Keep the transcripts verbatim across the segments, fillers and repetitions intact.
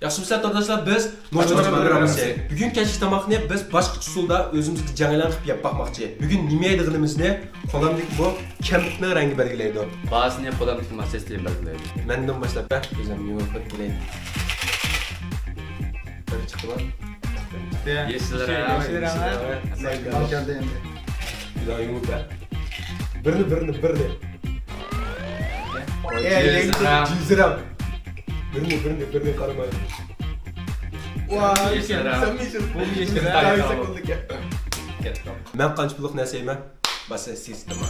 ياخشىمۇسىلەر تورداشلار، بىز نوچىلار پروگراممىسى. بۈگۈن كەچلىك تاماقنى بىز باشقىچە ئۇسۇلدا ئۆزىمىزگە جەڭ ئېلان قىلىپ يەپ باقماقچى. بۈگۈن نېمە يەيدىغىنىمىزنى قولۇمدىكى بۇ كەمپۈتنىڭ رەڭگى بەلگىلەيدۇ. باھاسىنى قولۇمدىكى ماس سىستېما بەلگىلەيدۇ. مەندىن باشلاپ بەر، ئۆزۈم يۇمۇر قىلىپ كېلەي. بىر چىقتىمۇ؟ يېشىل رەڭ. يېشىل رەڭ. ماڭا كەلدى ئەمدى. بىرنى، بىرنى، بىرنى. ئەي، جۈزرەڭ. بىرنى، بىرنى، بىرنى قارىماي. ۋاي، يېشىل رەڭ. سەن يېشىل. بۇ يېشىل رەڭ. مەن قانچە پۇللۇق نەرسە يەيمەن؟ باسا سىستېما.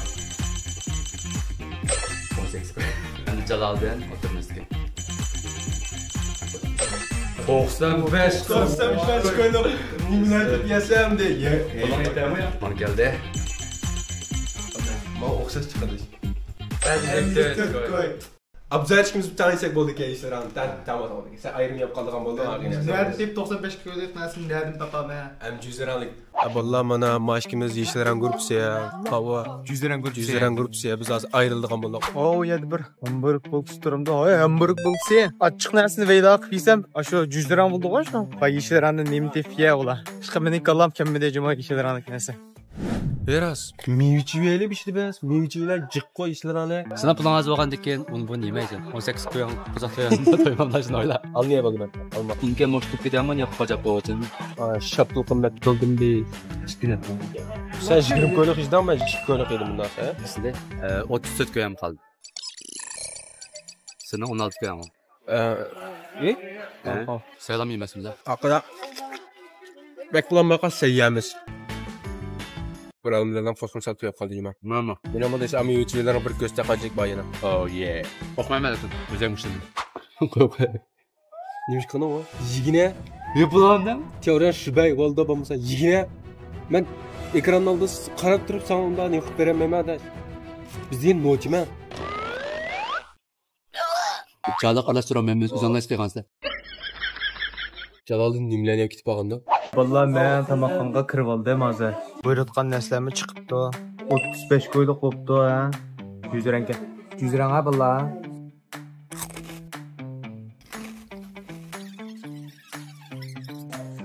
ئون سەككىز كوي. ئەمدى جالالىدىن ئوتتۇرىمىزدىكى. توقسان بەش. توقسان بەش كويلۇق نېمىلەر دەپ يەسەم دە. مانا كەلدى. مانا ئوخشاش چىقىدۇ. ئەمدى تۆت كوي. ئابزار ئىككىمىز بىر تەڭ يېسەك بولدىكەن، ئىشلىرىڭ تەڭ، تەڭ بولسا بولدىكەن. سەن ئايرىم يەپ قالىدىغان بولدۇڭ، ئاغىنە. نەدىن تېپىپ توقسان بەش كويلۇق نەرسىنى نەدىن تاپامەن؟ ئەم جۈزرەڭلىك. ئا، باللا، مانا ما ئىككىمىز يېشىل رەڭ گۇرۇپپىسى يا. قاۋا. جۈزرەڭ گۇرۇپپىسى. جۈزرەڭ گۇرۇپپىسى يا. بىز ھازىر ئايرىلىدىغان بولدۇق. ئو، يەنە بىر ھامبۇرگ بولكىسى تۇرۇمدا. ھاي، ھامبۇرگ بولكىسى. ئاچچىق نەرسىنى ۋەيلا قىلىپ يېسەم، ئاشۇ جۈزرەڭ بولدىغۇ شۇ. ۋاي، يېشىل رەڭدىن نېمە تېپىپ يە ئۇلار. ئىشقىلىپ مېنىڭ كاللام كەممىدى جۇما يېشىل رەڭلىك نەرسە. ئەي راست، مېۋە چېۋەيلى بىشتى بەس، مېۋە چېۋەيلەر جىققۇ ئىشلىرىڭلار. سېنىڭ پۇلۇڭ ئاز بولغاندىكىن ئۇنى بۇنى يېمەيسەن. ئون سەككىز كويۇڭ، قۇزاق تويۇڭ، تويمامدا شۇنى ئويلا. ئال نېمە بولدى مەن؟ ئالما. ئۇنكى مۇشتۇپ كېتەممۇ، ياققا جاپ بولغۇچىن. ئا، شاپتۇل قىممەت قىلدىم بى. ئىككى نەپەر. سەن يىگىرمە كويلۇق ئىشداڭ، مەن ئىككى كويلۇق ئىدىم بۇنداق، ھە؟ ئەسلى، ئە، ئوتتۇز تۆت كويۇم قالدى. سېنىڭ ئون ئالتە كويۇڭ. ئە، ئى؟ ھە؟ سايلام يېمەسمىدە؟ ئاقىدا بەك بولالماي قالسا سەييەمىز. بىر ئالمىلارنىڭ فوسفور ساتىپ قويۇپ قالدى جۇما. ماما. مېنىڭ بۇ دېسە ئامما يۇچىلارنىڭ بىر كۆستەك قاجىك بار يەنە. ئو يې. ئوقۇمايمەن لېكىن. ئۆزۈڭ ئۈچۈن. قوي، قوي. نېمە ئىش قىلدىڭ ئۇ؟ يېگىنە. يوپۇلغاندىم. تياۋريا شۈبەي، ۋالدا بولمىسا يېگىنە. مەن ئېكراننىڭ ئالدىدا قاراپ تۇرۇپ ساڭا ئۇنداق نېمە قىلىپ بېرەلمەيمەن ئاداش. بىز دېگەن نوچىمەن. چالاق ئارىلاشتۇرۇڭ، مەن بىلەن ئۆزۈڭلار ئىش قىلغانسىلەر. جالالدىن نېمىلەرنى يەپ كېتىپ قالغاندۇ؟ باللا، مەن تاماقخانىغا كىرىپ ئالدىم ھازىر. بۇيرۇتقان نەرسىلەرمۇ چىقىپتۇ. ئوتتۇز بەش كويلۇق بوپتۇ، ھە؟ يۈز رەڭكەن. يۈز رەڭ ھە، باللا.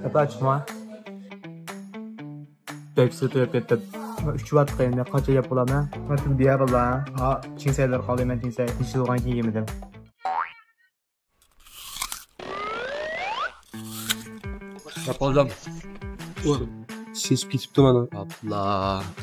خاتا چىقما. تەكسى تويۇپ كەتتىم. ئۈچ ۋات قېيىندا قانچە يەپ بولامەن؟ مەن تۈگدى يا باللا. ھا، چىڭسەيلەر قالدى، مەن چىڭسەي. نېچە يىلغان كېيىن يېمىدىم. يەپ قالدىم. سېسىپ كېتىپتۇ مانا. ئاپلا.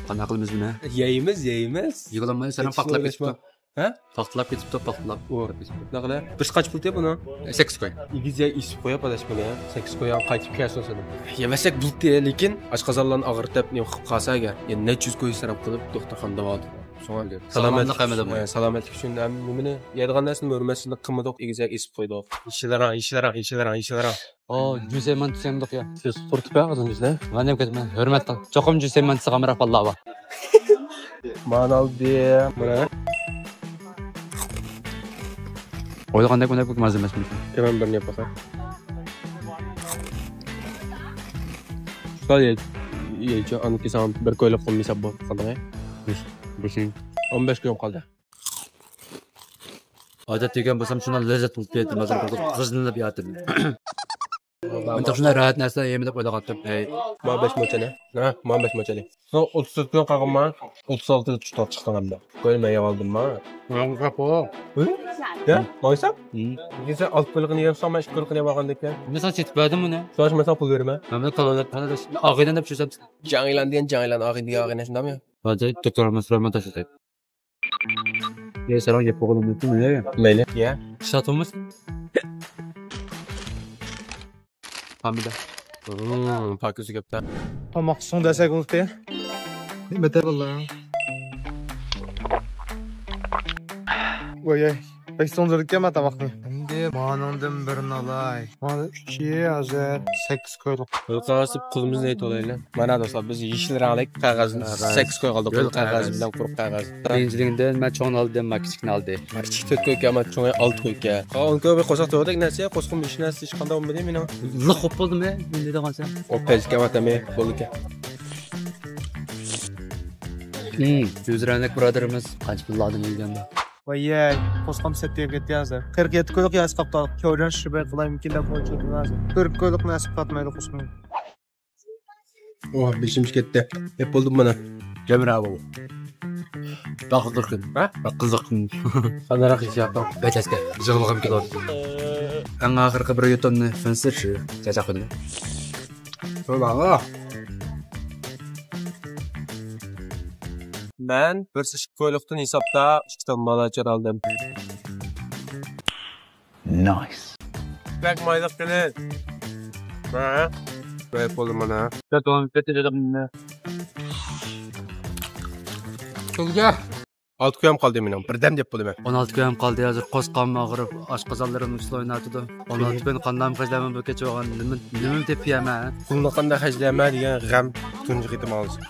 قانداق قىلىمىز بۇنى؟ يەيمىز، يەيمىز. يىغلىماي، سەن پاختىلاپ كېتىپتۇ. ھە؟ پاختىلاپ كېتىپتۇ، پاختىلاپ. ئۇ. نەقىلە. بىر قانچە پۇل دېدى بۇنىڭ؟ سەككىز كوي. ئېگىز يەر ئېسىپ قويۇپ ئاداش بۇنى. سەككىز كوي قايتىپ كەلسۇن سېنىڭ. يېمەسەك بولدى، لېكىن ئاشقازانلارنى ئاغرىتىپ، نېمە قىلىپ قالسا ئەگەر. يەنە نەچچە يۈز كوي ئىسراپ قىلىپ، دوختۇرخانىدا داۋالىدۇق. شۇڭا سالامەتلىك، سالامەتلىك ئۈچۈن، ھە، سالامەتلىك ئۈچۈن ھەم نېمىنى، يەيدىغان نەرسىنى ھۆرمەتسىزلىك قىلمىدۇق، ئېگىز يەر ئېسىپ قويدۇق. يېشىل رەڭ، يېشىل رەڭ، يېشىل رەڭ، يېشىل رەڭ. ئو، جۈسەيمان تۈسەمدۇق يا. سىز قۇرۇتۇپ يا ئازان جۈسە. مەن نېمە كېتىمەن؟ ھۆرمەت قىل. چوقۇم جۈسەيمان تۈسىگە ئامراق باللا بار. مانالدى. مانا. ئويلىغاندەك ئۇنداق بەك مازا ئەمەس بۇنىڭكى. كىرمەن بىرنى يەپ باقاي. شۇنداق يەيچۇ، ئانىكى ساڭا بىر كويلۇق قىلما ھېساب بولۇپ قالدى. بىر، بىر شېيىڭ. ئون بەش كويۇم قالدى. ئادەتتە يېگەن بولسام شۇنداق لەززەت بولۇپ كېتەتتىم، ھازىر قىزىنىپ ياتىمەن. مەن شۇنداق راھەت نەرسىلەر يەيمەن دەپ ئويلىغانتىم. ھەي. ماڭا بەش موچەنە. ھە، ماڭا بەش موچەنە. سەن ئوتتۇز تۆت كۈن قالغانما؟ ئوتتۇز ئالتىدا چۈشتە چىقتىڭ ئەمدى. كوي مەن يەۋالدىم ما. ماڭا ھە؟ يە، ماڭا ھېساب؟ مم. سەن ئالتە كويلۇقنى يەپسەن، مەن ئىككى كويلۇقنى يەپ ئالغاندىكىن. مەن ساڭا سېتىپ بەردىم بۇنى. شۇڭا مەن ساڭا پۇل بېرىمەن. مەن بۇنى كالونلار، ئاغىنە دەپ چۈشۈرسەم. جاڭ ئېلان دېگەن جاڭ ئېلان، ئاغىنە دېگەن ئاغىنە، شۇنداقمۇ؟ ھازىر دوكتور ئالماس سورايمەن تاشلىتاي. يە، سەن گەپ قىلغىنىڭ مۇمكىن، يە. مەيلى. يە. شاتۇمۇس. ھامىدە. ھىم، پاكىز گەپتە. تاماق سوڭ دەسەك ئۇنتى. نېمە دەپ باللا؟ ۋاي، ۋاي. بەك سىڭدۈرۈپكەنمەن تاماقنى. ئەمدى مانىڭدىن بىرنى ئالاي. مانا ئۈچى ھازىر سەككىز كويلۇق. قول قەغەز قولىمىزنى تولايلى. مانا دوستلار، بىز يېشىل رەڭلىك قەغەزنى قەغەز. سەككىز كوي قالدۇق. قول قول قەغەز قەغەز. بىلەن قۇرۇق قەغەز. بىرىنچىلىكىدىن مەن چوڭنى ئالدىم، ماكىچىكنى ئالدى. ماكىچىك تۆت كويكەن، مانا چوڭى ئالتە كويكەن. قا، ئون كوي بىر قورساق تويغۇدەك نەرسە، قورسىقىم ھېچ نەرسە ھېچقانداق بولمىدى مېنىڭ. لىق بولۇپ بولدىمۇ، مەن دېگەنسەن. ئو، پەلسىكە ئەۋەتەمى، بولدىكەن. ھىم، جۈزرەنلىك بۇرادىرىمىز قانچە پۇللاردىن ئۆلگەندۇ؟ ۋاييەي، قوسقام سەت دېگەن كەتتى ھازىر. قىرىق يەتتە كويلۇق ياسىقاپتۇ. كۆرۈنۈش شىبەي قىلايمىكىن دەپ ئويلاپ تۇردۇم ھازىر. قىرىق كويلۇقنى ھېساب قاتمايدۇ قوسقىمۇ. ئوھ، بېشىم كەتتى. يەپ بولدۇم مانا. جەمرە بابا. بەك قىزىق كۈن. ھە؟ بەك قىزىق كۈن. قانداقراق ھېسسىياتىڭ؟ بەك ئەسكە. يىغلىغۇم كېلىۋاتىدۇ. ئەڭ ئاخىرقى بىر يۇتۇمنى فىنسىر چاچاق قىلدى. مەن بىرسى ئىككى كويلۇقتىن ھېسابتا ئىككى تال مالاچ ئالدىم. نايس. بەك مايلىق قىلىپ. ھە؟ بەك بولدى مانا. كۈلگە. ئالتە كويام قالدى مېنىڭ. بىردەم دەپ بولىمەن. ئون ئالتە كويام قالدى ھازىر. قوسقام ئاغرىپ، ئاشقازانلىرىم ئۈستىدە ئويناۋاتىدۇ. ئون ئالتە كوينى قانداق خەجلەيمەن بۇ كېچە بولغان؟ نېمە، نېمىنى دەپ يەيمەن؟ پۇلنى قانداق خەجلەيمەن دېگەن غەم تۇنجى قېتىم ئالىسىز.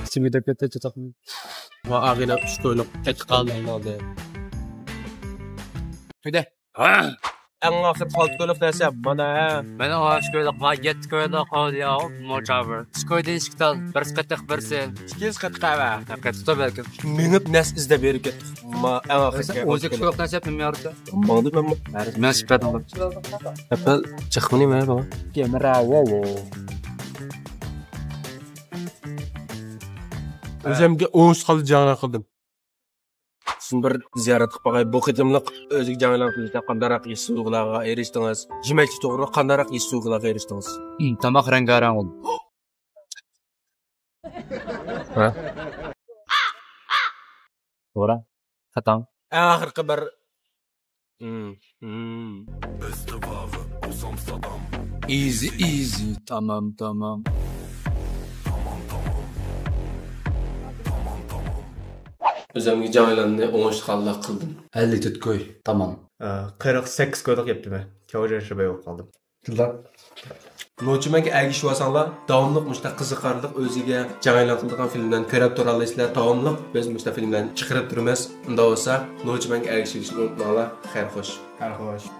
ئىچىمگە دەپ كەتتى چاتاقنى. ۋا ئاغىنە ئۈچ كويلۇق كەتتى قالدى ئالدى. ھەيدە. ئەڭ ئاخىر ئالتە كويلۇق نەرسە مانا ھە. مانا ئۈچ كويلۇق، ۋا يەتتە كويلۇق قالدى يا، موچاۋر. ئۈچ كويدىن ئىككى تال، بىرسى قېتىق، بىرسى. ئىككىنچى قېتىق ئەۋە. قېتىقتا بەلكىم. مېڭىپ نەس ئىزدەپ بېرىپ كەتتۇق. ما ئەڭ ئاخىرقى ئون سەككىز كويلۇق نەرسە نېمە يارىدى؟ ماڭدى مەن. مەن سۈپەتىڭ. ئەپەل چىقمىنى مەن بابا. كامېرا، ۋاۋ. ئۆزۈمگە ئوڭۇشلۇق ھالدا جەڭلەر قىلدىم. سىزنى بىر زىيارەت قىلىپ باقاي. بۇ قېتىملىق ئۆزىگە جەڭ ئېلان قىلىشتا قانداقراق ھېس تۇيغۇلارغا ئېرىشتىڭىز؟ يېمەكلىك توغرا قانداقراق ھېس تۇيغۇلارغا ئېرىشتىڭىز؟ ھىم، تاماق رەڭگارەڭ بولدى. ھە؟ توغرا. خاتاڭ. ئەڭ ئاخىرقى بىر. ھىم، ھىم. ئىزى، ئىزى. تامام، تامام. ئۆزۈمگە جەڭ ئېلانىنى ئوڭۇشلۇق ھالدا قىلدىم. ئەللىك تۆت كوي. تامام. ئە، قىرىق سەككىز كويلۇق يەپتىمەن. كاۋجەن شىبەي بولۇپ قالدىم. نوچىمەنگە ئەگىشىۋالساڭلار، داۋاملىق مۇشۇنداق قىزىقارلىق، ئۆزىگە جەڭ ئېلان قىلىدىغان فىلىملەرنى كۆرۈپ تۇرالايسىلەر. داۋاملىق بىز مۇشۇنداق فىلىملەرنى چىقىرىپ تۇرىمىز. ئۇنداق بولسا، نوچىمەنگە ئەگىشىۋېلىشنى ئۇنتۇماڭلار. خەير خوش. خەير خوش.